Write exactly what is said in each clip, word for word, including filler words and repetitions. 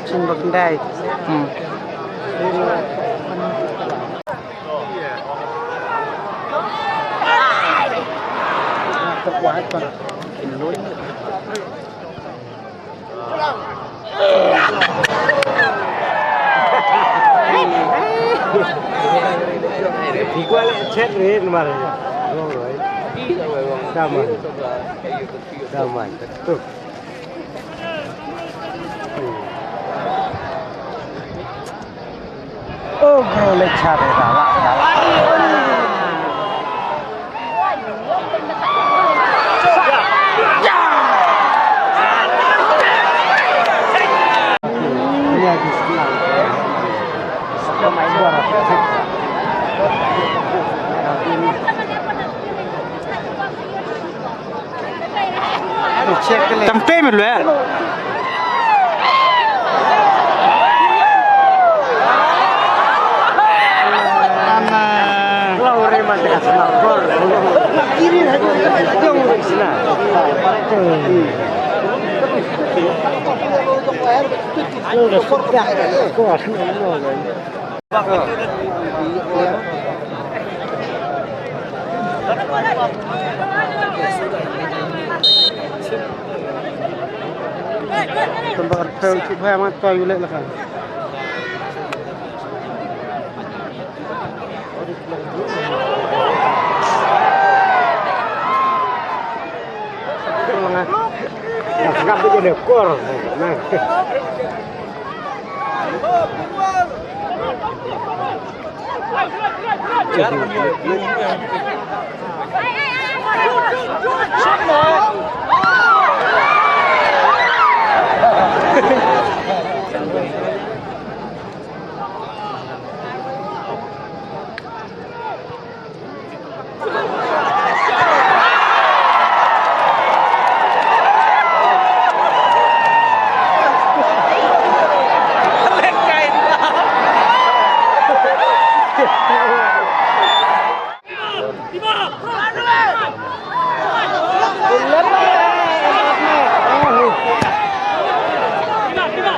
Chin bak ndai. Hmm. Phi kwah leh check re namar. Daman. Daman. Tuh. Oh, bro, leh check re da. Tang pe me lue.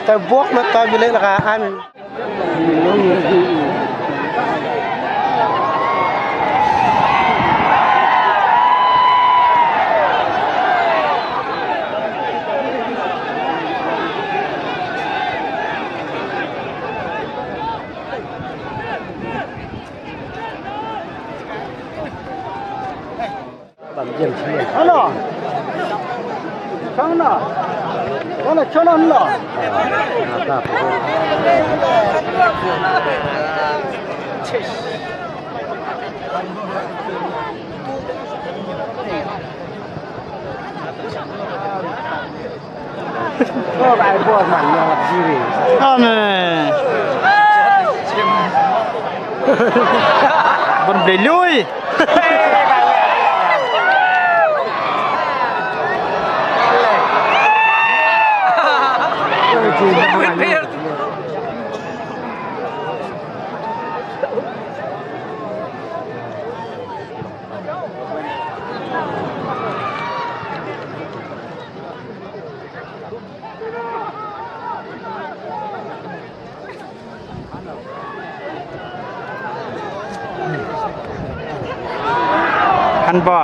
Te bok na ta bilek na ka an. Bam jem sien. Ano? Chang na? Ano, chang na? Amen. Bun blei lui. Hanba.